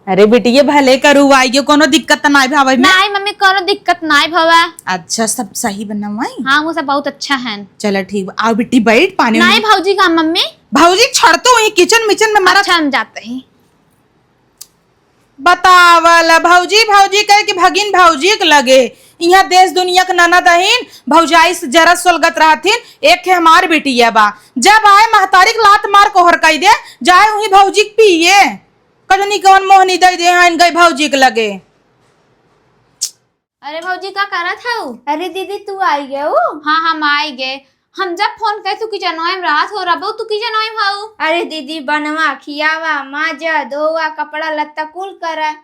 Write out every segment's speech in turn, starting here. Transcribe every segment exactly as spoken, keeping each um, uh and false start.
अरे बिटिया, भले करू आई गयो, कोनो दिक्कत त नाई भावे में? नाई मम्मी, कोनो दिक्कत नाई भावे। अच्छा, सब सही बनवाई? हाँ, वो सब बहुत अच्छा है। चला ठीक बा। आओ बिट्टी, बैठ, पानी नहीं उनी। भौजी का मम्मी? भौजी छोड़ तो वही किचन मिचन में मारा। अच्छा, हम जाते हैं। बतावल भौजी भौजी कहे कि भगिन भौजी के लगे। यहाँ देश दुनिया के ननद अहिन, भौजाई से जरा सोलगत रहथिन। एक है हमार बिटिया बा, जब आए महतारी के लात मार कोहर कई दे, जाए वही भौजी के पिए। कजनी कवन मोहनी दे दे हैं इनके भौजी के लगे। अरे भौजी, का करत हऊ? अरे दीदी, तू आई गए हो? हाँ, हम आई गए। हम जब फोन करे, तू किचनवा में रहत हो, रबो तू किचनवा में हऊ। अरे दीदी, बनवा, खियावा, माजा, धोवा, कपड़ा लत्ता कुल करा।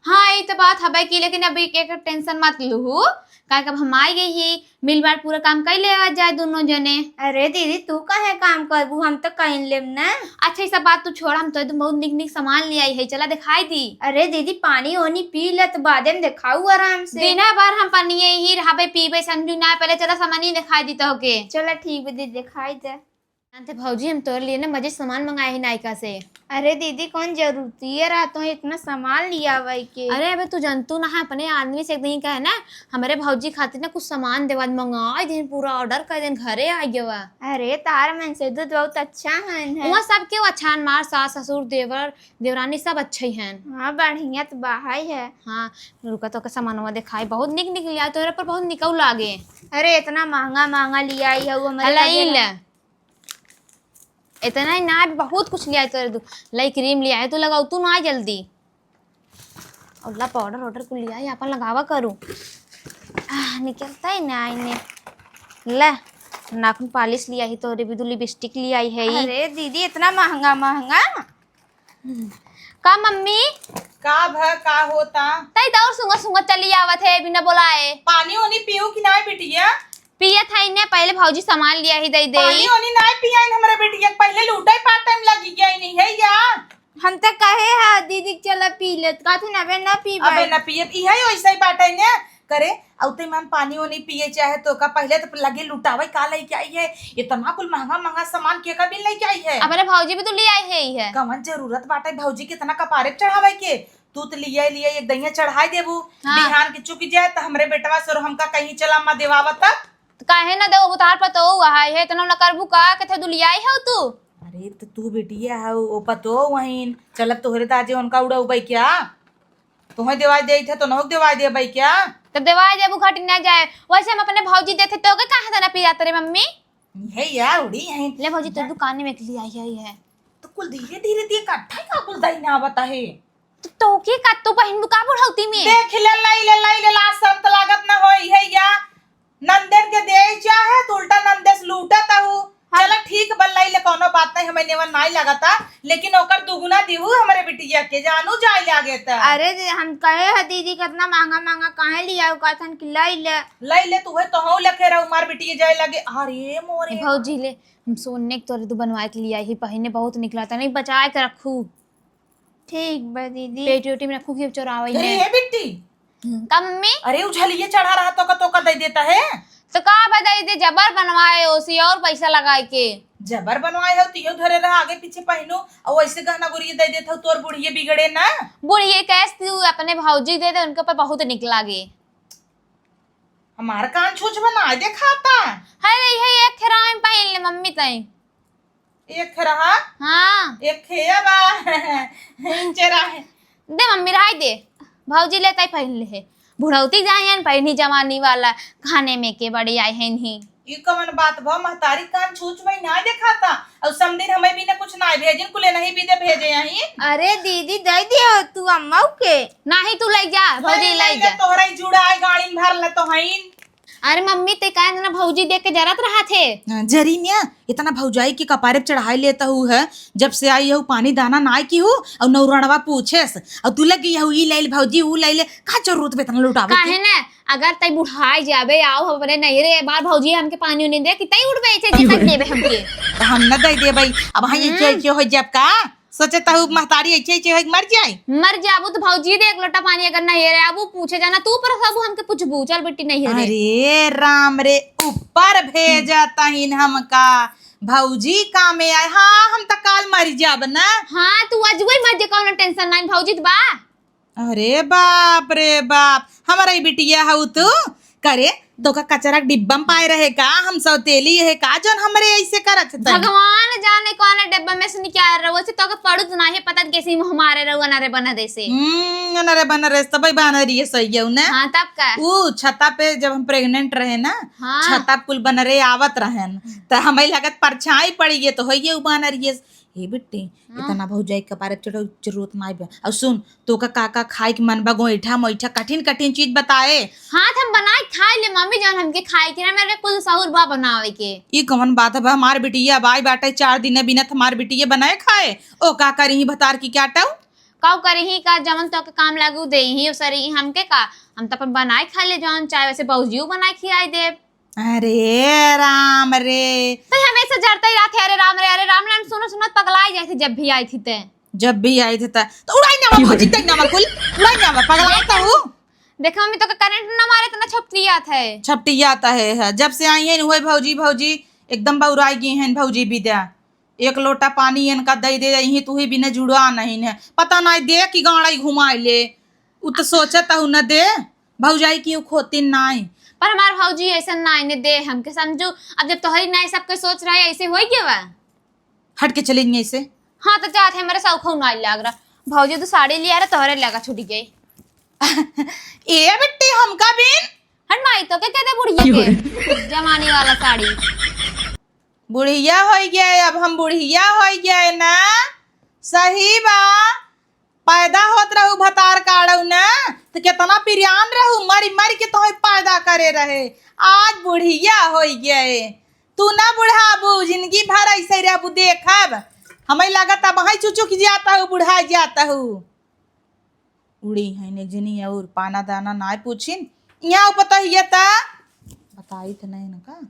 हाँ, ई तो बात हबे की, लेकिन अभी के, के टेंशन मत लूहू, काहे कि अब हम आई गई ही, मिल बांट पूरा काम कर लेवा जाए दोनों जने। अरे दीदी, तू काहे काम करबू, हम तो कर लेब ना। अच्छा, ई सब बात तू छोड़, हम तो एकदम बहुत निक निक सामान ले आई है, चला दिखाई दी। अरे दीदी, पानी ओनी पी ले तो बादे में दिखाऊ आराम से। दिना भर हम पनिये ही रहबे पीबे संजू ना, पहले चला सामानी दिखाई दी तो के। चला ठीक बा दीदी, दिखाई दे। जानते भौजी, हम तोर लिए ना मजे सामान मंगाए ही नायका से। अरे दीदी, कौन जरूरती है रहा तो इतना सामान लिया वही के? अरे अबे तू जानतू ना है, अपने आदमी से एक दिन कहे ना, हमारे भौजी खातिर ना कुछ सामान देवा, मंगाए दिन, पूरा ऑर्डर कर दिन, घरे आ गया। अरे तार मन से दूध बहुत अच्छा हन है। वहाँ सबके वो अच्छा हन, मार सास ससुर देवर देवरानी सब अच्छे हैं। हाँ, बढ़िया तो बाहर है। हाँ, रुका तो के सामानवा दिखाई, बहुत निक निक लिया तोरे पर, बहुत निकौ लागे। अरे इतना महंगा महंगा लिया आई है वो हमारे हलाई लगे ले। इतना ही ना, अभी बहुत कुछ लिया है तोरे दू। लाई क्रीम लिया है, तू लगाऊ तू ना जल्दी। अल्लाह, पाउडर वाउडर कुल लिया है, अपन लगावा करू। आह, निकलता ही ना इन्हें। ले, नाखून पालिश लिया ही तोरे भी, दू लिपस्टिक लिया ही है। अरे दीदी, इतना महंगा महंगा। का मम्मी? का भ, का होता? तई दौर सुंगत सुंगत चली आवत है बिना बोलाए। पानी ओनी पीऊ कि नाय बिटिया? पियत है ने, पहले भौजी सामान लिया ही दे दे। पानी ओनी नाय पिया इन हमरे बिटिया, पहले लूटे पार्ट टाइम लगी गया ही नहीं है या? हम तो कहे है दीदी के चला पी लेत, कहथिन अबे ना पीबे। अबे ना पियब, इहे ओइसे ही बाटे ने। करे, अउते मन पानी ओनी पिए चाहे तो का, पहिले तो लगे लुटावे का लेके आई है, इतना कुल महंगा महंगा सामान के का बिन लेके आई है। अपने भौजी भी तो ले आई है, ई है। कवन जरूरत बाटे भौजी के इतना कपारे पे चढ़ावे के? तू तो लिए लिए एक दइया चढ़ाई देबू, हाँ। बिहान के चुक जाए तो हमरे बेटवा सर हमका कहीं चला अम्मा देवावा तक। तो काहे ना देबू, तार पर तो आई है, इतना ना करबू का, के थे दुलियाई हो तू? अरे तो तू बिटिया है, ओ पतो वहीं चलब तोहरे दाजे उनका उड़ाऊ बई क्या? तोहे देवाई देई थे, तो नहुक देवाई दे बई क्या? तो देवाई देबू घट ना जाए। वैसे हम अपने भौजी देते तो के काहे तना पियात रे मम्मी? हे या उड़ी है। ले भौजी, तो दुकान में के लिए आई, आई है। तो कुल धीरे धीरे दिए, इकट्ठा ही का कुल दही ना आवता है। तो, तो के का तू बहिन का बुढ़ौती में? देख ले, लाई ले, लाई ले, लाज शर्म तो लागत ना होई है या? नंदन के देई चाहे तो उल्टा नंदे से लूटत आहू। हाँ। चला ठीक बा, लई ले, कौनो बात नहीं, हमें नेवन नाई लागता, लेकिन ओकर दुगुना दिहू हमरे बिटिया के, जानू जाए लागे त। अरे जे हम कहे है दीदी, कितना महंगा महंगा काहे लिया, कहथन कि लई ले। लई ले, तू है तोहू लखे रहू, मार बिटिया जाए लागे। अरे मोरे ए भौजी ले, हम सोने के तोरे तू बनवाए के लिए आई ही, पहिने बहुत निकला था, नहीं बचाए के रखू। ठीक बा दीदी। पेटी ओटी में रखू कि चोरावे अरे ने। ए बिट्टी। हम्म, का मम्मी? अरे उझलिए चढ़ा रहा तो का, तो का दे देता है। तो का बा दे दे, जबर बनवाए ओसी और पैसा लगाए के। जबर बनवाए हो तियो धरे रहा आगे पीछे पहिनो, और वैसे गहना गुरिये दे देत हो तोर बुढ़िए बिगड़े ना। बुढ़िए कैस तू अपने भौजी दे दे, उनके ऊपर बहुत निक लागे। हमार कान छूछ बना देखाता। है रही है एक खेरा में पहिन ले मम्मी तई। एक रहा? हाँ। एक खेया बा। इंचे रहे। दे मम्मी, रहाई दे। भौजी ले ताई पहिन ले है। बुढ़ौती जाए हैं, पहिनी जवानी वाला। खाने में के बड़ी आई है नहीं। ई कवन बात भा? महतारी कान छूछ में ना देखाता। और समदिन हमें भी ना कुछ ना भेजिन, कुले नहीं भी दे भेजे यहीं। अरे दीदी, दे दियो तू अम्मा के। नहीं, तू ले जा, भौजी ले जा। तोहरा ही जुड़ा है, गाड़ी में भर ले तो हईन। अरे मम्मी, ते काहे ना भौजी देख के जरत रहा थे? हाँ, जरी न्या, इतना भौजाई के कपारे पे चढ़ाई लेता हूँ है, जब से आई हूँ पानी दाना नाय की हूँ, और नौरणवा पूछेस, और तू लगी हूँ, ई ले ले भौजी, ऊ ले ले, का जरूरत बे इतना लुटावे के? काहे ना, अगर तई बुढ़ाई जाबे, आओ हमरे नहीं रे, बार भौजी हमके पानी उनी दे कि तई उठबे ऐसे जीता देबे हमके। तो हम न दे देबे, अब हाँ, ये हम्म। क्या, क्या हो जाब का? सोचे तहु महतारी ऐसे ऐसे होइके मर जाए। मर जाबू तो भौजी दे एक लोटा पानी अगर नहीं रे, अब वो पूछे जाना, तू पर सब हमके पूछबू, चल बेटी नहीं रे। अरे राम रे, ऊपर भेजा तहिन हमका, भौजी कामे आए। हाँ, हम त काल मर जाब ना। हाँ, तू अजुए मर जे, कौनो टेंशन नहीं, भौजी त बा। अरे बाप रे बाप, हमरे बिटिया हऊ तू। करे, तोका कचरा के डिब्बा में पाए रहे का? हम सौतेली है का जौन हमरे ऐसे करत है तनी? भगवान जाने कौन डिब्बा में से निकाल रहो, से तोका पड़ू तो नहीं पता कैसे मुँह मारे रहो अनरे बनरे से। हम्म, अनरे बनरे से तबे बनरी है सही है ना? हाँ, तब का? ऊ छता पे जब हम प्रेग्नेंट रहे ना, हाँ। छता पे कुल बनरे आवत रहन, त हमें लगत परछाई पड़ी है तो होइए ऊ बनरी है। हे बिट्टी, हाँ। इतना भौजाई के कपारे चढ़ो जरूरत नाई बा। और सुन, तोका का का खाए के मन बा, गोईठा मोईठा कठिन कठिन चीज बताए। हाँ, त हम बनाए खाए ले मम्मी, जौन हमके खाए के रहे, मेरे कुल सहूर बा बनावे के। ई कौन बात बा? हमार बिटिया बाई बाटे चार दिन बिनत हमार बिटिया बनाए खाए, ओ का करी ही भतार की क्या टाऊ? काऊ करी ही का, जमन तोके काम लागू दे ही, ओ सरी हमके का, हम त अपन बनाए खाए ले जौन चाहे, वैसे भौजियो बनाए खियाई देब। अरे राम रे। तो हमेशा जरते ही रहते, "अरे राम रे, अरे राम रे।" हम सुनो सुनो पगलाई जाए थे जब भी आई थी ते। जब भी आई थी त, तो उड़ाई नावा भौजी, तई नावा कुल, उड़ाई नावा, पगलाई तो हूँ। देखो मम्मी, तोके करंट ना मारे, इतना छपटियात है। छपटियात है, है। जब से आई है न, वही भौजी, भौजी, एकदम बौराई गई है भौजी विद्या। एक लोटा पानी इनका दे दे, यहीं तू ही बिना जुड़ा नहीं है। पता नहीं दे कि गाड़ा ही घुमाए ले। उ तो सोचत हूँ न दे, भौजाई की उ खोती नाई। पर हमार भौजी ऐसा नाई ने दे हमके समझू। अब जब तोहरी नाई सबके सोच रहे, ऐसे होई गया बा। हट के चली गई ऐसे। हाँ, तो जात है, हमारे सौखो नाई लाग रहा। भौजी तो साड़ी लिया रहा, तोहरे लगा छूट गई। ए बिट्टी, हमका बिन। हट माई, तो के कहते बुढ़िया के? जमाने वाला साड़ी। बुढ़िया होई गए, अब हम बुढ़िया होई गए ना। सही बा, पैदा होत रहू भतार काढ़ऊ ना, तो केतना पिरियान रहू, मरी मरी के तोहे पैदा करे रहे। आज बुढ़िया होई गए, तू ना बुढ़ाबू, जिंदगी भर ऐसे रहबू। देखब, हमें लगत अब वहीं चुचुक जात हूँ, बुढ़ा जात हूँ। उड़ी हैं ने जनी और पाना दाना नाय पूछिन। यहाँ ऊपर तो ये ता बताई थे नहीं ना का?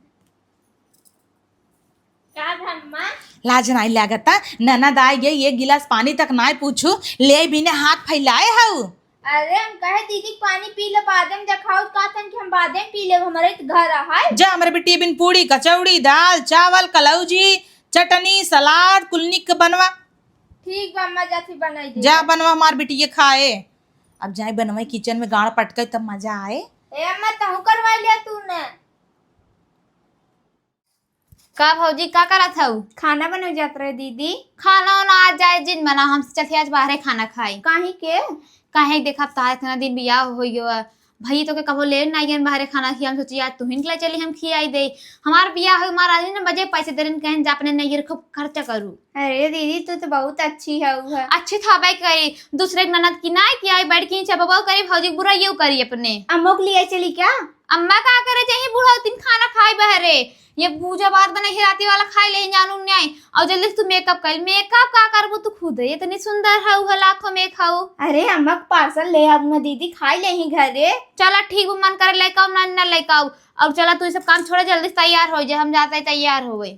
का धम्मा? लाज नाय लागता, ननद आय गई, एक गिलास पानी तक नाय पूछू, ले बिने हाथ फैलाए हऊ। अरे हम कहे दीदी पानी पी ले, बादे में देखाओ, का तन कि हम बादे में पी ले, हमारे तो घर है। जा हमरे बिटिया बिन पूड़ी, कचौड़ी, दाल, चावल, कलौजी, चटनी, सलाद, कुल निक बनवा। ठीक बा अम्मा, जाती बनाई दे। जा बनवा हमार बिटिया खाए। अब जाए बनवाई किचन में गाड़ पटके तब मजा आए। ए अम्मा, तहू करवा लिया तू ने। का भौजी, का करत हऊ? खाना बने जात रहे दीदी। खाना वाना आज जाए जिन बना, हम सोचत ही आज बाहरे खाना खाई। काहे के? काहे के देखा, अब तोहार इतना दिन बियाह हो गयो है, भई तोके कबो ले ना गए बाहरे खाना खिया, हम सोची आज तुहिन के ले चली, हम खियाई दे। हमार बियाह हो, हमार आदमी ना बजे पैसे दे रहे, कहें जा अपने नैहर खूब खर्चा करू। अरे दीदी, तू तो बहुत अच्छी हऊ है। अच्छी तो हबे करी, दूसरे के ननद की नाय कि आई बैठ के चबबो करी, भौजी के बुराइयो करी अपने। अम्मो के लिए चली क्या? अम्मा का करे, चाहे बुढ़ौती में खाना खाए बहरे, ये पूजा बात बने ही राती वाला खाए ले जानू न्याय। और जल्दी से तू मेकअप कर, मेकअप का करबू तू खुद, इतनी सुंदर हऊ है, लाखों में खाऊ। अरे अम्मा के पार्सल ले आऊ ना दीदी, खाए ले ही घरे। चला ठीक बा, मन करे लेके आऊ ना, ना लेके आऊ। और चला तू ये सब काम छोड़ा, जल्दी से तैयार हो जा, हम जाते हैं तैयार होवे।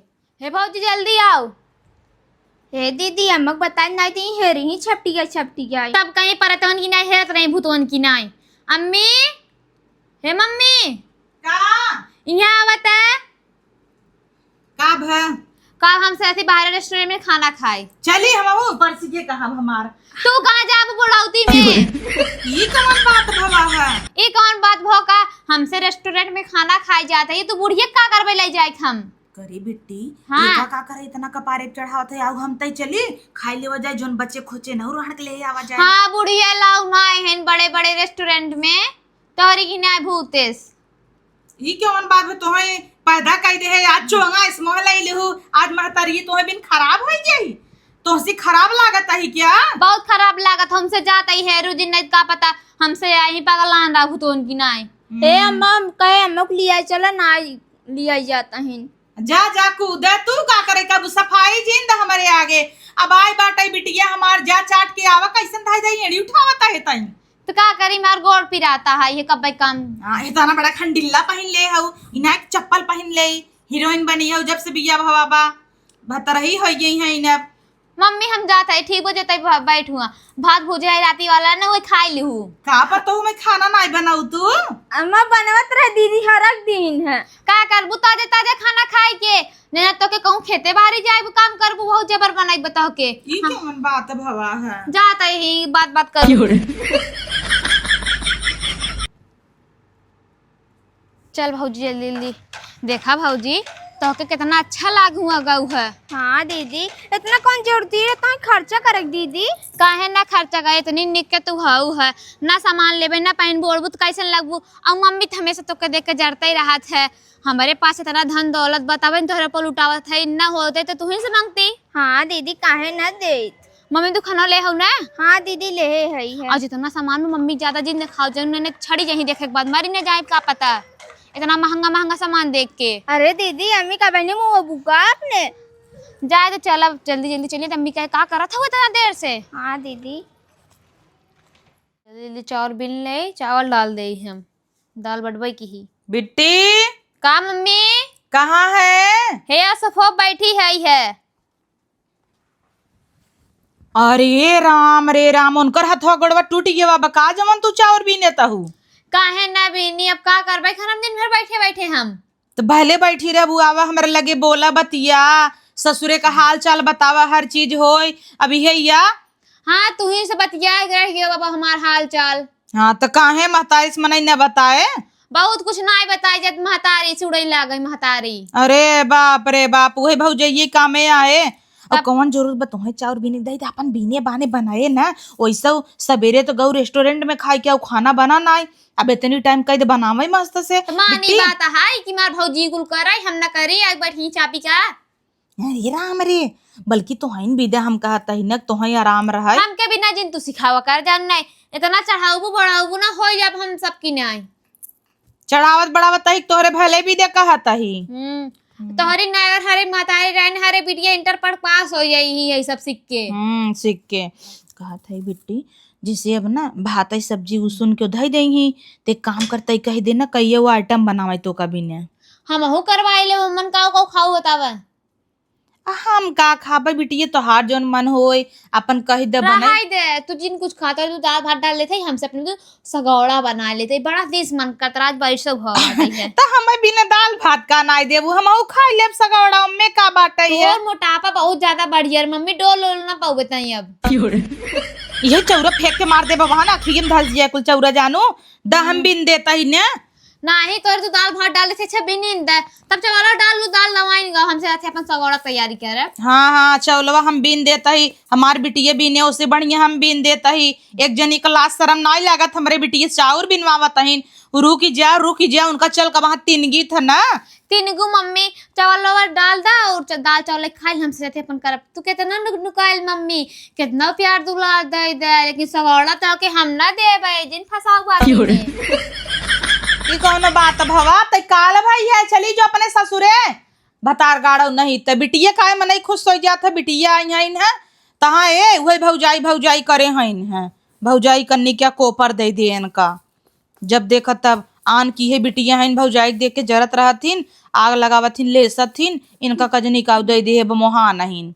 हे भौजी, जल्दी आओ। हे दीदी, अम्मा के बताए नाई दी, हेरी ही छपटी गई, छपटी गई। तब कहीं परतवन की नाई हेरत रही, भूतवन की नाई। अम्मी, हे मम्मी। का? यहाँ आवत है। का भा? का हमसे ऐसे बाहर रेस्टोरेंट में खाना खाए? चली हम वो ऊपर से ये कहा हमार। तू कहाँ जाब बुढ़ौती में? ई कौन बात भवा है? ई कौन बात भो का? हमसे रेस्टोरेंट में खाना खाए जात है, ये तू बुढ़िया का करबे ले जाए हम? करे बिट्टी, हाँ। एका का करे इतना कपारे पे चढ़ावत है? आऊ हम तई चली, खाई लेवा जाए, जोन बचे खोचे न रहन के ले आवा जाए। हाँ, बुढ़िया लाऊ ना है बड़े बड़े रेस्टोरेंट में, तोहरी की ना भूतेस। ई कौन बात है? तोहे पैदा कई दे है, आज चोंगा इस मोह लई लेहू, आज महतारी तोहे बिन खराब हो गई, तोहसे खराब लागत है क्या? बहुत खराब लागत, हमसे जात ही है रोज, नहीं का पता हमसे आई पगलान रहू तो उनकी नाई। ए अम्मा, हम कहे अम्मा को लिया चला ना, लिया जाता है। जा, जा कूदे, तू का करे, कब सफाई जिंद हमरे आगे। अब आई बाटे बिटिया हमार, जा चाट के आवा, कैसन धाई धाई एड़ी उठावत है तई। तो का करी, मार गोड़ पिराता है, ये कब्बे कम। हाँ, इतना बड़ा खंडिल्ला पहिन ले हऊ, इना एक चप्पल पहिन ले, हीरोइन बनी हऊ, जब से बिया भवा बा, भतरही हो गई है इना। मम्मी, हम जात है, ठीक हो जतई, ब-, बैठ हुआ। भात भुजे है राती वाला ना, वही खाई लिहू। का पतोहू में खाना नाई बनाऊ तू? अम्मा, बनवत रहे दीदी, हर एक दिन है। का करबू ताजे ताजे खाना खाई के? नहीं तो के कहूँ खेते बाहरी जाइबू, काम करबू, बहुत जबर बनाई बताओ के। ई हाँ। कौन बात भवा है? जात है ही बात बात करू। चल भौजी, जल्दी जल्दी। देखा भौजी, तोहके कितना अच्छा लाग हुआ गऊ है। हाँ दीदी, इतना कौन जरूरती है इतना खर्चा करे के दीदी? काहे ना खर्चा करे, इतनी निक के तू हऊ है, ना सामान लेबे ना पहनबू ओढ़बू तो कैसन लगबू? और मम्मी तो हमेशा तोके देख के जरते ही रहत है। हमारे पास इतना धन दौलत बतावे न तोहरे पर लुटावत है, ना होते तो तू ही से मांगती। हाँ दीदी, काहे ना देत? मम्मी, तू खाना ले हऊ ना? हाँ दीदी, लेहे हई है। और जितना सामान में मम्मी ज्यादा जिद न खाओ, जौन मैंने छड़ी जहीं देखे के बाद मरी न जाए, का पता इतना महंगा महंगा सामान देख के। अरे दीदी, अम्मी का बहनी मुँह बुका आपने। जाए तो चल, अब जल्दी जल्दी चलिए, तो अम्मी कहे का करत हो इतना देर से। हाँ दीदी। जल्दी जल्दी चावल बीन ले, चावल डाल दे हम, दाल बटबई की ही। बिट्टी। का मम्मी? कहाँ है? हे आ सोफा बैठी है, है। अरे राम रे राम, उनकर हथवा गोड़वा टूट गया बा का, जवन तू चाउर बीने तहू? काहे ना बीनी, अब का करबे, घर हम दिन भर बैठे बैठे हम। तो भले बैठी रहबू, आवा हमरे लगे, बोला बतिया, ससुरे का हाल चाल बतावा, हर चीज होय। अब इहे या हाँ, तू ही से बतिया रह गयो बाबा हमार हाल चाल। हाँ, तो काहे महतारी से मनई न बताए? बहुत कुछ नाई बताई जात, महतारी से उड़ई लागे महतारी। अरे बाप रे बाप, उहे भौजइये कामे आए। और तब कौन जरूरत बा तोहे चाउर बीने के? दई दे, अपन बीने बाने बनाए ना। वैसे सबेरे तो गऊ रेस्टोरेंट में खाए के, अउ खाना बना नाई। अब इतनी टाइम कह दे बनावे मस्त से। तो मानी बिट्टी। बात है कि मार भौजी कुल करे, हम ना करी, आज बैठी चापी का। अरे राम रे, बल्कि तोहइन बिदा हम कहत ही न, तोहई आराम रहै। हमके बिना जिन तू सिखावा कर जान नहीं, इतना चढ़ाउबू बढ़ाउबू ना होई, अब हम सब की नहीं। चढ़ावत बढ़ावत ही तोहरे भले बिदा कहत ही। हम्म। हम्म। तोहरी नयर हरे महतारी रहन हरे बिटिया इंटर पढ़ पास हो जाई ही, यही सब सीख के। हम्म, सीख के। कहत है बिट्टी, जैसे अब ना भात है सब्जी उसुन के धई देई ही, ते काम करते कह दे ना, कहिए वो आइटम बनावे तो कभी ने। हमहू करवाई ले, मन काऊ काऊ खाऊ बतावा। आ, हम का खाबे बिटिये, तोहार जौन मन होय, अपन कह दे बने। रहाई दे, तू जिन कुछ खाता है, तू दाल भात डाल लेते, हमसे अपने तू सगौड़ा बना लेते, बड़ा देश मन करत रहा, आज बड़ी सौ घर आती है। तो हमें बिना दाल भात का नाई देबू, हम ऊ खाई लेब सगौड़ा, में का बाटे ये? तोर मोटापा बहुत ज्यादा बढ़िया रे मम्मी, डोल ओल ना पाउबे तई अब। यही चौरा फेंक के मार देबे, वहाँ ना अखियन धस जाए कुल चौरा जानू, द हम हम्म। बिन देता ही ने। नाही, तोर तू दाल भात डाल दे, अच्छा, बिनिन दे। तब चावल डाल लू, दाल लवाइन गा, हमसे रहते अपन सगौड़ा तैयारी करे। हाँ, हाँ, चावलवा हम बीन देत ही, हमार बिटिये बीने, ओसे बढ़िया हम बीन देत ही। एक जनी का लाज शरम नाई लागत, हमरे बिटिये चाउर बिनवावत हइन। रुकी जा, रुकी जा, उनका चल का वहाँ तिनगी था ना। तिनगू मम्मी, चावलवा डाल दा और च-, दाल चावल खाइल हमसे रहते अपन करब। तू कितना नुक-, नुकाइल मम्मी, कितना प्यार दुलार दे दे, लेकिन सगौड़ा तो के हम ना देबे, जिन फंसाऊ बात क्यों रे? में। ई कौनो बात भवा, तै काल भाई है, चली जो अपने ससुरे, भतार गाड़ो नहीं, ते बिटिया काहे मनई खुश हो जात है, बिटिया आई है, तहाँ ए, उहे भौजाई, भौजाई करे हैं, हैं, भौजाई कन्नी क्या कोपर दे दे इनका, जब देखत तब आन की है बिटिया हैं, भौजाई देख के जरत रहथिन, आग लगावथिन, लेसथिन, इनका कजनी का दे दे है, बमोहा नहीं।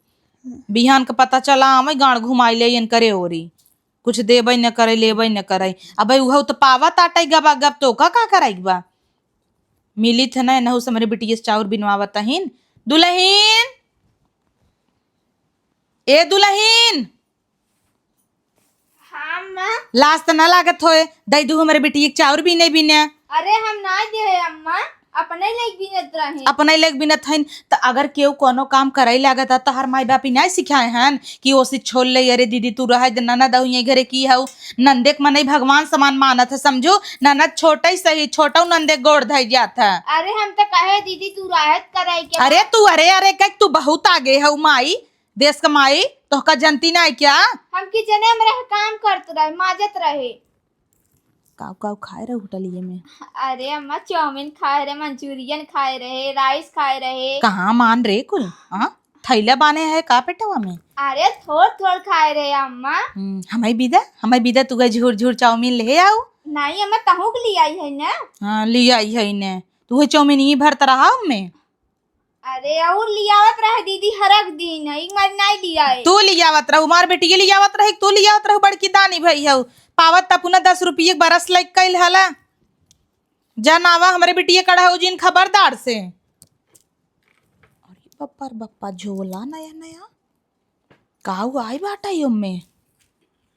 बिहान के पता चला, आवे गाड़ घुमाई ले इनकरे ओरी। कुछ देबै न करै, लेबै न करै। अबै उहौ त पावत आटै गबा गब, तोका का करै के बा? मिली थे ना, एनहू से हमरे बिटिया से चाउर बिनवावत अहिन। दुलहिन, ए दुलहिन। हाँ, अम्मा। लाज त ना लागत होए, दै दू हमरे बिटिया के चाउर बीने बीने। अरे, हम ना दे अम्मा। अपने लेके बीनत रहे। अपने लेके बीनत हइन, त अगर केहू कोनो काम करे लागत है, तोहर माई बाप ही नहीं सिखाए हन कि ओसी छोड़ ले, "अरे दीदी, तू रहे दे, ननद अउ ये घरे की हऊ।" नंदे के मनई भगवान समान मानत है, समझू। ननद छोटे सही, छोटो नंदे गोड़ धई जात है। अरे हम तो कहे, "दीदी, तू रहत करे के अरे बा?" तू, अरे, अरे, कह तू बहुत आगे हऊ माई, देश का माई, तोहका जनती नहीं क्या? हम किचने में रह काम करत रहे, माजत रहे। काऊ काऊ खाए रहे होटलिए में? अरे अम्मा, चाउमीन खाए रहे, मंचूरियन खाए रहे, राइस खाए रहे। कहाँ मान रे कुल? हाँ, थैला बाने है का पेटवा में? अरे थोड़ थोड़ खाए रहे अम्मा। हम्म, हमाई बिदा, हमाई बिदा तू गए झूर झूर चाउमीन ले आओ। नहीं अम्मा, तहूँ के लिए आई है ना। हाँ, ले आई है ने। तू है चाउमीन ही भरत रहा में। अरे, और लियावत रहे दीदी, हर एक दिन, एक बार नाई लियाए। तू लियावत रहू, मार बेटी लियावत रही, तू लियावत रहू, बड़की दानी भई हऊ। पावत त पुना दस रुपये के बरस लग कइल हला। जन आवा हमरे बिटिया कड़हू जिन खबरदार से। अरे बप्पा रे बप्पा, झोला नया नया। काऊ आई बाटई ओम्मे?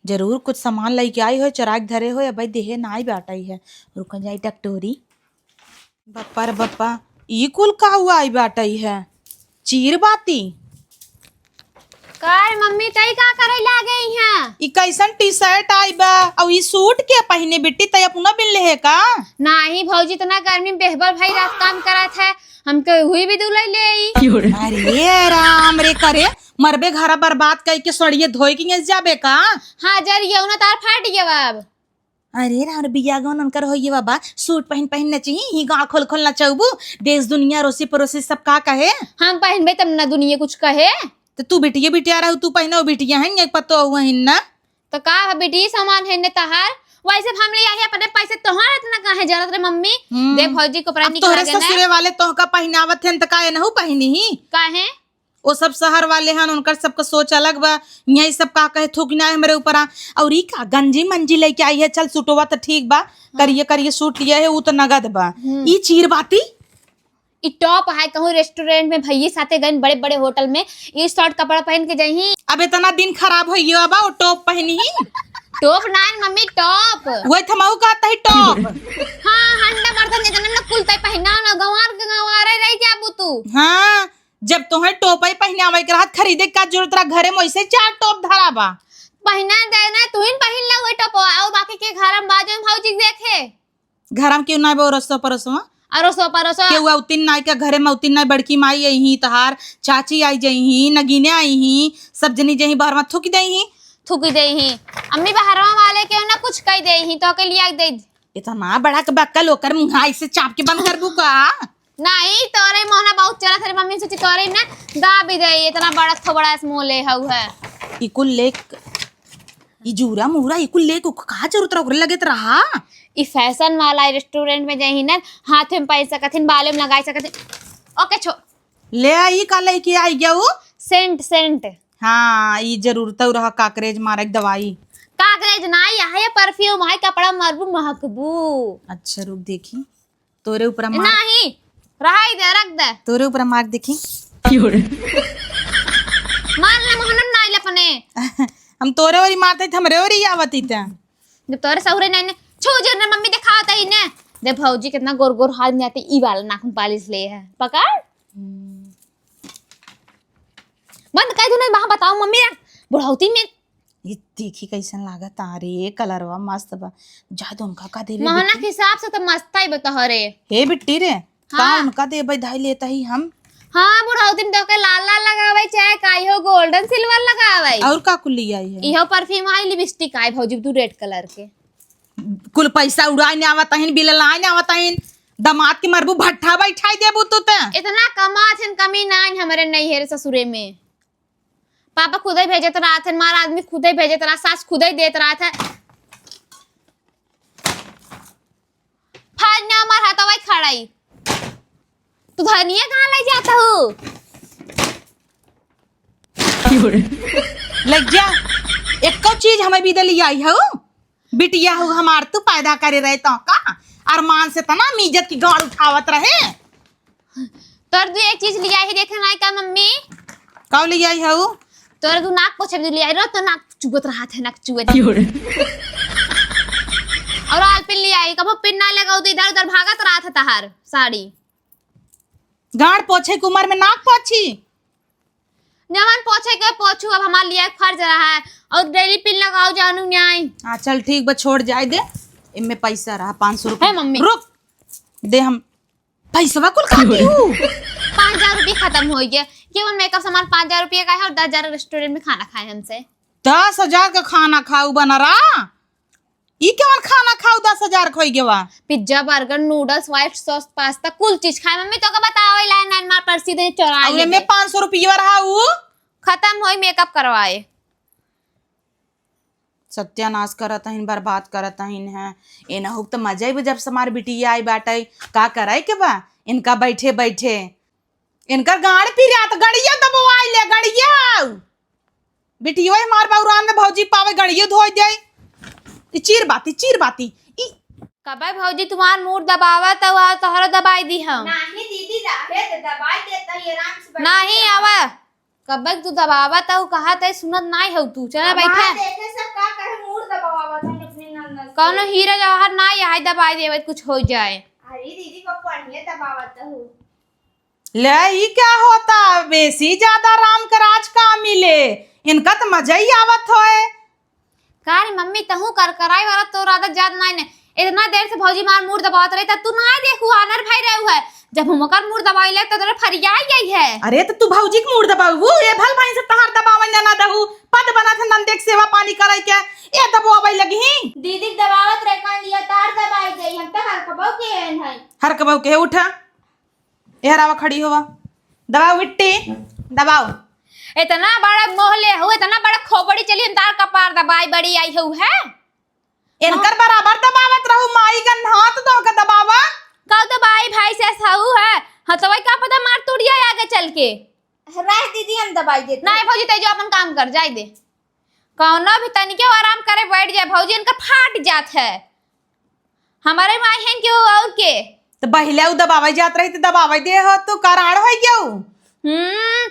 जरूर कुछ सामान लइके आई होय, चोराइके धरे होय, अबे देहे ना आई बाटई है। रुक जाई टकटोरी। बप्पा रे बप्पा, ई कुल काऊ आई बाटई है? चीर बाती। का रे मम्मी, तई का करे लागे इहाँ? ई कैसन टी-शर्ट आई बा, अउ ई सूट के पहिने बिट्टी, तई अपना बिन लेहे का? नाही भौजी, इतना गर्मी में बेहबर भाई रात काम करत है, हमके हुई भी दुलई ले आई। अरे राम रे, करे मरबे घरा बर्बाद कई के सड़िए धोई के यस जाबे का? हाँ, जर ये उना तार फाट गया बाब। अरे राम रे, बिया गौन उनकर होइए बाबा, सूट पहिन पहिन नचही, ही गाँव खोल खोल नचौबू, देश दुनिया रोसी परोसी सब का कहे? हम पहिनबे तब ना दुनिया कुछ कहे। तो तू बिटिया बिटिया रहू, तू पहिनो बिटिया है, एक पतो हुआ हिन ना। तो का है बिटिया सामान है ने तहार? वैसे हम ले आई अपने पैसे, तोहर इतना काहे जरूरत रे मम्मी? हम्म। देख भौजी को अब प्राणी तोहरे लागे ना। ससुरे वाले तोहका पहिनावत हैं त का एनहू पहिनी ही? काहे? ओ सब शहर वाले हन, उनकर सबका सोच अलग बा। यहाँ ई सब का कहे थूक ना हमरे ऊपर आ। और ई का गंजी मंजी लेके आई है, चल सूटवा त ठीक बा, हाँ। करिए करिए सूट लिया है, ऊ त नगद बा। हम्म। ई चीर बाती? ई टॉप है, कहूँ रेस्टोरेंट में भैया साथे गइन बड़े बड़े होटल में, ई शॉर्ट कपड़ा पहन के जइही। अब इतना दिन खराब हो गया बा, वो टॉप पहनी ही। टॉप ना मम्मी, टॉप। वही थमाऊ कहता ही टॉप। हाँ, हंडा मर्दन इतना न कुलते पहना ना, गंवार के गंवारे रह जाबू तू। हाँ, जब तोहे टोपई पहिनावे के रहत, खरीदे का जरूरत रहा? घरे में वैसे चार टोप धरा बा। पहिना दे ना, तू ही पहिन ले वही टोपवा, और बाकी के घर में बाजू में भौजी देखे। घर में क्यों ना बा, अड़ोसो पड़ोसो? अड़ोसो पड़ोसो। केहू अउतिन नाई का घरे में, अउतिन नाई, बड़की माई आई ही, तहार चाची आई जाई ही, नगीने आई ही, सब जनी जाई ही, बाहर में थूकी दे ही। थूकी दे ही। अम्मी बहरवा वाले के ना कुछ कह दे ही, तो के लिया दे। इतना बड़ा के बक्कल ओकर मुँह ऐसे चाप के बंद कर दू का? नहीं, तोरे मोहना बहुत चलत है, मम्मी सोची तोरे ना दाबी दे, इतना बड़ा थोबड़ा ऐसे मोले हऊ है। ई कुल लेक, ई जूरा मूरा, ई कुल लेक ओकर का जरूरत रहा, ओकरे लगे त रहा। ई फैशन वाला रेस्टोरेंट में जाई ना, हाथ में पहन सकत हिन, बाले में लगाई सकत हिन। ओके, छो। ले आ, ई का लेके आई गया ऊ? Scent, scent. हाँ, ई जरूरत रहा, काकरेज मारे के दवाई। काकरेज ना, यह है परफ्यूम, है कपड़ा मरबू महकबू। अच्छा, रुक देखी। तोरे ऊपर मार। नहीं, रहाई दे, रख दे। तोरे ऊपर मार देखी। मार ले मोहनन नाइल अपने। हम तोरे ओरी मारते थे, हमरे ओरी आवत ही ते। जब तोरे सहुरे नहीं ने, छू जे ने मम्मी दिखावत ही ने। दे भौजी कितना गोर गोर हाथ में आते, ई वाला नाखून पालिश ले है। पकड़। हम्म। बंद कर दू ना, वहाँ बताओ मम्मी रे, बुढ़ौती में। ये देखी कैसन लागत आ रे, कलरवा मस्त बा। जा दे उनका का देबे महना बिट्टी? के हिसाब से तो मस्त ही बता रे। हे बिट्टी रे, का हाँ। उनका देबे धाई लेता ही हम? हाँ, बुढ़ौती में तो के लाल लाल लगावे, चाहे काई हो, गोल्डन सिल्वर लगावे। और का कुल लिया है? इहो परफ्यूम आई, लिपस्टिक आई भौजी, तू रेड कलर के। कुल पैसा उड़ाए ने आवत हइन, बिल लाए ने आवत हइन, दामाद के मरबू भट्ठा बैठाई देबू तू ते। इतना कमात हन, कमी नाइन हमरे नैहर ससुरे में। पापा खुदे भेजत रहत हन, मार आदमी खुदे भेजत रहत, सास खुदे देत रहत है। फाज ना मार हतवाई खड़ाई। तू धनिया कहाँ ले जाता हूँ? लग जा, एको चीज हमें भी दे लिया आई हऊ। बिटिया हो हमार, तू पैदा करे रहे तो का? अरमान से तना हम इज्जत की गाड़ उठावत रहे। तोर दू एक चीज लिया ही देखे नाई का मम्मी? का लिया ही हऊ? तोर दू नाक पोछे भी लिया ही, रोज तो नाक चुगत रहा थे, नाक चुगत। और आल पिन लिया ही, कबो पिन ना लगाऊ तो इधर उधर भागत रहा था तहार साड़ी। गाड़ पोछे के उम्र में नाक पोछी? जवन पोछे के पोछू, अब हमार लिए फर्ज रहा है। और डेली पिन लगाओ जानू न्याय। हाँ, चल ठीक बा, छोड़ जाए दे। इनमें पैसा रहा पाँच सौ रुपया। है मम्मी। रुक, दे हम पैसवा कुल खाती हूँ। पाँच हजार रुपये खत्म हो गया। केवल मेकअप सामान पाँच हजार रुपये का है और दस हजार रेस्टोरेंट में खाना खाए हमसे। दस हजार का खाना खाऊ बना रहा? ई केवन खाना खाऊ दस हजार खोई Geva? Pizza, burger, noodles, white sauce, pasta, कुल चीज खाए। मम्मी, तोके बतावे ला नाइन मार पर सीधे चौराहे और एमे में। पाँच सौ रुपया रहा ऊ? खत्म होई मेकअप करवाए। सत्यानाश करत हइन, बर्बाद करत हइन है। एनहू त मजा ही जब से हमार बिटिया आई बाटे, का करे के बा इनका बैठे बैठे। इनकर गाड़ पिरात, गड़िया दबवाई ले, गड़िया। बिटियो हमार बौरान में भौजी पावे, गड़ियो धोई दे। ई चीर बाती, चीर बाती। ई कबे भौजी तुम्हार मूड़ दबावत हऊ, तोहरो दबाई दी हम। नाही दीदी, रहे दे, दबाई देता ही, आराम से बैठ नहीं के। आवा। कबे तू दबावत हऊ, कहा तै सुनत नाही हऊ तू। चला अब बैठा। हाँ, देखे सब का कहे, मूड़ दबावत हम अपने नंदन से। कौनो हीरा जवाहर नाही है, दबाई देवे कुछ हो जाए। अरे दीदी, को पढ़िए दबावत हऊ। ले, ई क्या होता? बेसी ज्यादा राम के राज का मिले, इनका तो मजा ही आवत होए। का रे मम्मी, तहूँ करकराए वाला तोर आदत जात नाई ने। इतना देर से भौजी मार मूड़ दबावत रही, तब तू नाई देखू, आनर भाई रहू है। जब हम ओकर मूड़ दबाई ले, तो तोरे फरियाई गई है। अरे, तो तू भौजी के मूड़ दबाऊ, ए भल भाई से तहार दबावे ना, ना दहू, पद बनत है नंदे के सेवा पानी करे के, ए दबावे लगी। दीदी के दबावत रहे, कान लिया तार दबाई गई, हम तो हर कबऊ के एन है। हर कबऊ के उठा। एहर आवा, खड़ी होवा। दबाओ बिट्टी, दबाओ। इतना बड़ा मोह ले हऊ, इतना बड़ा खोपड़ी चली, हम तार कपार दबाई बड़ी आई हऊ है? इनकर बराबर दबावत रहू, माई का हाथ धो के दबावा। का दबाई भाई से हऊ है? हाँ, तो वही का पता मार तुड़िया आगे चल के। रह दीदी, हम दबाई देते। नहीं भौजी, तै जो अपन काम कर, जाए दे। कौनो भी तनिके आराम करे बैठ जाए भौजी, इनकर फाट जात है। हमारे माई हैं क्यों और के? तो पहिले उ दबावे जात रही तो दबावे दे हो, तो कराड़ हो गयो। हम्म,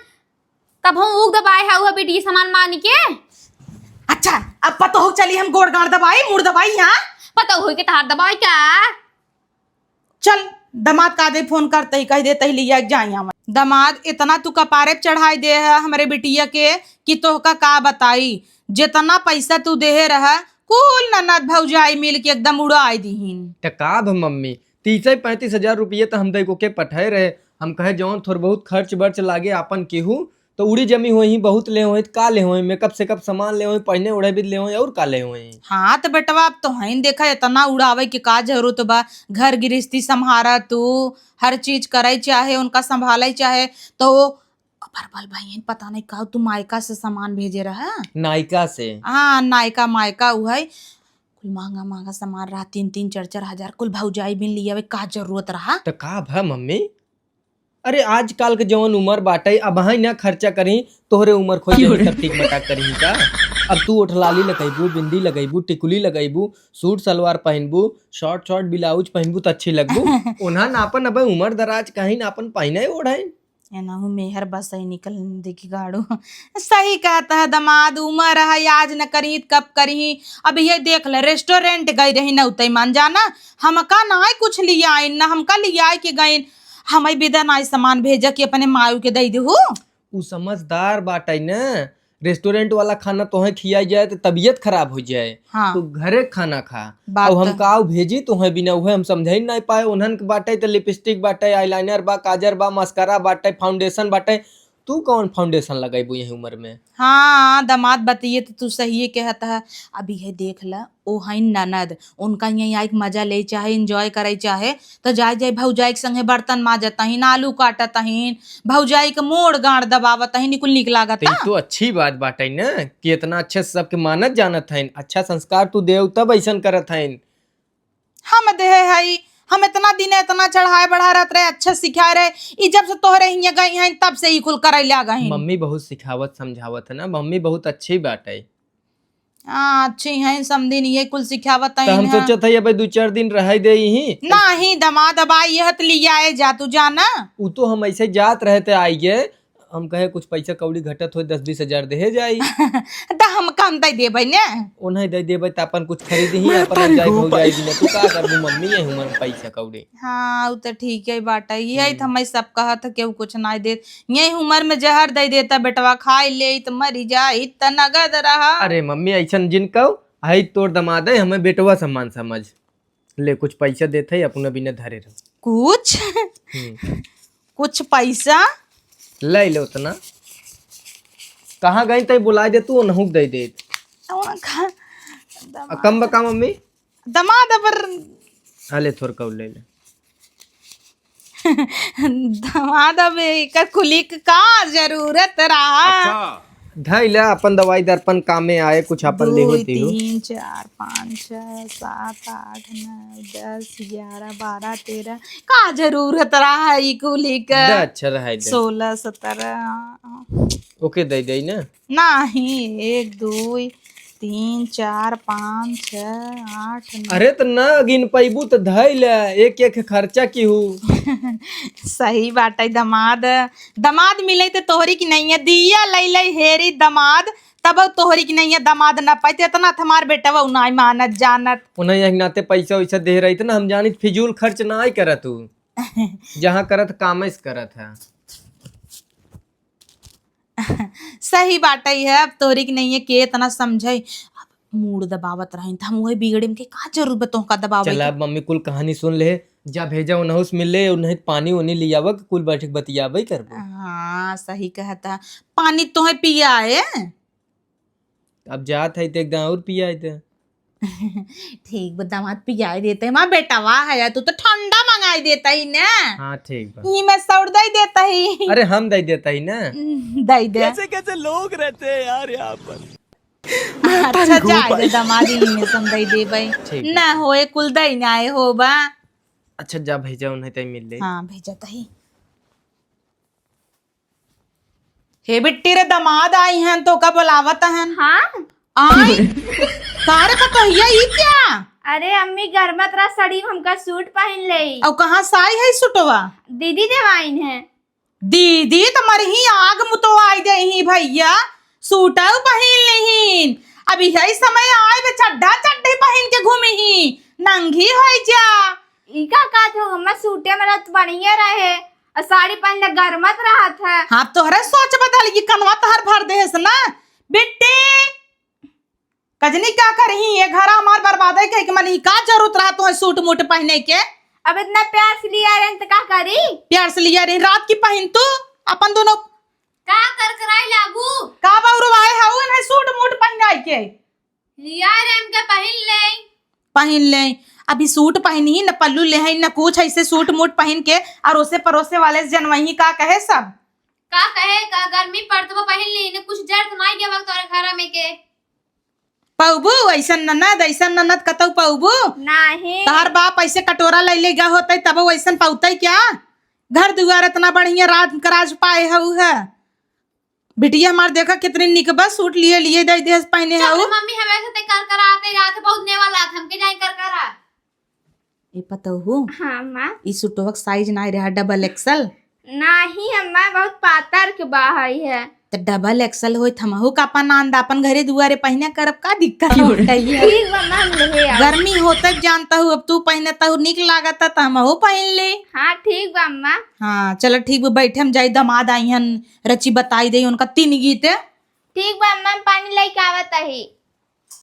तब हम उग दबाए है, वह बेटी सामान मान के। अच्छा, अब पतोहू चली हम गोड़ गाड़ दबाई, मुड़ दबाई यहाँ। पतोहू के तहार दबाई का? चल, दामाद का दे फोन करते ही कह देते ही लिया जाए यहाँ। दामाद इतना तू कपारे पे चढ़ाई दे है हमरे बिटिया के कि तोहका का बताई। जितना पैसा तू देहे रहा, कुल ननद भौजाई मिल के एकदम उड़ाई दीहिन। त का भ मम्मी, तीस पैंतीस हजार रुपये त हम दई को के पठाए रहे। हम कहे जौन थोड़ बहुत खर्च बर्च लागे आपन केहू, त उड़ी जमी होई, बहुत ले होई, त का ले होई, मेकअप सेकअप सामान ले होई, पहने ओढ़े भी ले होई, और का ले होई। हाँ त बेटवा, अब तो हईन देखा, इतना उड़ावे के का जरूरत बा? घर गृहस्थी संभारा तू, हर चीज करे चाहे, उनका संभाले चाहे, तो अपर बल भाई पता नहीं का तू मायका से सामान भेजे रहा। नायका से? हाँ, नायका मायका उहै। कुल महंगा महंगा सामान रहा, तीन तीन चार चार हजार, कुल भौजाई बिन लियावे का जरूरत रहा? त का भा मम्मी? अरे आजकल के जवन उमर बाटे, अबहीं ना खर्चा करी, तोहरे उमर खोज के सब टिक मटाक करी का? अब तू ओठलाली लगैबू, बिंदी लगैबू, टिकुली लगैबू, सूट सलवार पहिनबू, शॉर्ट शॉर्ट ब्लाउज पहिनबू त अच्छी लगबू। ओन्हा नापन अबे उमर दराज कहीं नापन पहिने ओढ़े। एनहु मेहर बसई निकल देखी गाड़ू। सही कहत है दामाद, उमर है, आज न करी त कब करी। अब ये देख ले, रेस्टोरेंट गई रही न उतई मान जाना, हमका नाय कुछ लियाइन, न हमका लियाए के गइन। हमई बिदा नाय सामान भेजा कि अपने मायू के दई देहू। उ समझदार बाटई न, रेस्टोरेंट वाला खाना तोहे खियाई जाए त तबियत खराब हो जाए। हाँ। तो घरे खाना खा। बात अब हम तो काव भेजी तोहे बिना, उहे हम समझे नहीं पाए। उन्हन के बाटे त लिपस्टिक बाटे, आईलाइनर बा, काजर बा, मस्कारा बाटे, फाउंडेशन बाटे। तू कौन फाउंडेशन लगैबू यही उम्र में? हाँ, दामाद बतिये त तू सहिए कहत ह। अब इहे देख ल, ओ हईन ननद, उनका यहाँ आइके मजा ले चाहे, एंजॉय करे चाहे, त जाए जाए भौजाई के संगे बर्तन माजत हईन, आलू काटत हईन, भौजाई के मोड़ गाड़ दबावत हईन, ई कुल नीक लागत त ई ह? तो अच्छी बात बाटे न कि इतना अच्छे से सबके मानत जानत हईन, अच्छा संस्कार तू देव तब ऐसन करत हईन। हम देहे हई, हम इतना दिन इतना चढ़ाए बढ़ा रहत रहे, अच्छा सिखाए रहे, ई जब से तोहरे हियाँ गई हईन तब से ई कुल करे लाग हईन। मम्मी बहुत सिखावत समझावत है ना, मम्मी बहुत अच्छी बाटे। हाँ, अच्छी हैं समधिन, ये कुल सिखावत त हैं हम ना। सोचत हई, अबे दू चार दिन रहे दे ही। नाही, दामाद, अब आई है त लियाए जा, तू जाना। उ तो हम ऐसे जात रहे त आई गे, हम कहे कुछ पैसा कौड़ी घटत हो, दस बीस हजार देहे जाई। त हम कम दे देबै ने। ओन्हे दे देबै त अपन कुछ खरीद ही, मैं अपन तारी जाए हो भौजाई पाई। बिना, तू का करबू मम्मी, ये हमर पैसा कौड़ी। हाँ, उ त ठीक है बाटे, यही त हम्म। हमें सब कहत ह, केहू कुछ नाय देत। यही उमर में जहर दे देता बेटवा, खाई ले त मरी जाई त नगद रहा। अरे मम्मी, ऐसन जिन कहो, हई तोर दमाद है, हमें बेटवा समान समझ। ले, कुछ पैसा देत है, अपना बिना धरे रहो। कुछ? हम्म। कुछ पैसा? ले ले उतना। कहाँ गई तई बुलाए दे तू, ओनहु के दे दे। उनका आ, कम बका मम्मी? दमाद अबर हाँ, ले, थोड़का ले ले। दमाद अब एकर कुली के का जरूरत रहा? अच्छा। धइला, अपन दवाई दर्पण कामे आए, कुछ अपन दो, लेहू तीहू। तीन, चार, पाँच, छः, सात, आठ, नौ, दस, ग्यारह, बारह, तेरह। का जरूरत रहा है ई कुली का? द, अच्छा रहा है, द। सोलह, सत्रह। ओके, दे दे ना। नाही, एक, दो, तीन, चार, पाँच, छः, आठ, नौ। अरे त ना गिन पैबू त धइला, एक एक खर्चा किहू। सही बाटइ दमाद, दमाद मिलइ त तोहरी की नइया, दिया लइ लइ हेरी दमाद, तब तोहरी की नइया दमाद न पाइत, एतना त हमार बेटवा नाहीं मानत जानत। उन्हें यही नाते पैसा वैसा दे रही त ना, हम जानित फिजूल खर्च नाहीं करत हू। जहाँ करत कामेस करत है। सही बाटइ है, अब तोहरी की नइया के एतना समझइ। अब मूड़ दबावत रहिन त हम उहे बिगड़े में के का जरूरत बा तोहका दबावे चला, के? अब मम्मी कुल कहानी सुन ले, जा भेजा उनहु से मिल ले, उन्हें पानी उनी लियावा के कुल बैठ के बतियाबे करबो। हाँ, सही कहत ह। पानी तोहे पियाए? अब जात है त एकदम और पियाए दे। ठीक बा, दमाद पियाए देते हैं। हमार बेटवा है, तू तो ठंडा मंगाई देता ही ना। हाँ, ठीक बा। ई में सौर दे देता ही। अरे, हम दे देता ही ना। हम्म, दे दे। कैसे कैसे लोग रहते हैं यार यहाँ पर। अच्छा, जाए दे दमाद, ई में सम दे दे भाई। ठीक बा। ना होए, कुल दे ना आए हो बा। अच्छा, जा भेजा उन्हें, तई मिल ले। हाँ, भेजा तही। हे बिट्टी रे, दमाद आई हैं, तोका बोलावत हैं। हाँ? आय? का रे पतोहिया, ई क्या? अरे अम्मी, गरमत रहा सड़ी, हमका सूट पहिन लेई। अउ कहाँ से आई है सूटवा? दीदी देवाइन है। दीदी त मरही आग मुतवाई देही भइया, सूटउ पहिन लिहीन। अब यही समय आए बे चड्ढा चड्ढी पहिन के घूमिही, नंगी होइ जा। ई का कहत हो, हमार सूटे में रहत बढ़िया रहे, और साड़ी पहनले गरमत रहत है। हाँ, तोहरे सोच बदल गई, कनवा तोहर भर देहस ना। बिट्टी, कजनी का करही, ये घर हमार बर्बादे के, के मन, ई का जरूरत रहा तुहे सूट मूट पहने के? अब इतना प्यार से लिया रहे त का करी? प्यार से लिया रहे, रात की पहन तू अपन दोनों। का करकराई लागू? का बउरवाए हऊ, इन्हें सूट मूट पहनाई के? लिया रे, हमके पहिन ले। पहिन ले। अभी सूट पहिनी, न पल्लू लेहई, न कुछ, ऐसे सूट मूट पहिन के अरोसे परोसे वाले से जनवही, का कहे सब? का कहे, का गर्मी पड़त बा, पहिन ली, न कुछ जर त नाई गवा तोरे घर में के। पउबू ऐसन ननद, ऐसन ननद कतऊ पउबू? नाही। तोहर बाप ऐसे कटोरा लइ ले गा होतइ, तब ऐसन पउतइ क्या? घर दुआर इतना बढ़िया राज, राज पाए हऊ है। बिटिया हमार देखा कितनी निक बा, सूट लिए लिए दे दे पहने चुप हऊ। रे मम्मी, हमेशा ते कर कर आते जाते, बहुत नेवा लात, हमके जाई कर कर आ। ए पतोहू, हाँ अम्मा। ई सूटवा के साइज नाई रहा, डबल एक्सल। नाही अम्मा, बहुत पातर के बाहई है। त डबल एक्सल होई त हमहू का अपन आंदा अपन घरे दुआरे पहिने करब, का दिक्कत होतइ है? ठीक बा अम्मा, हम लेहे आउ। गर्मी होतइ जानत हऊ, अब तू पहिने तहू निक लागत है त हमहू पहिन ले। हाँ ठीक बा अम्मा। हाँ चल ठीक बा, बैठे हम जाई, दमाद आइहन, रची बताई देई उनका तीन गीत। ठीक बा अम्मा, हम पानी लइके आवत ही।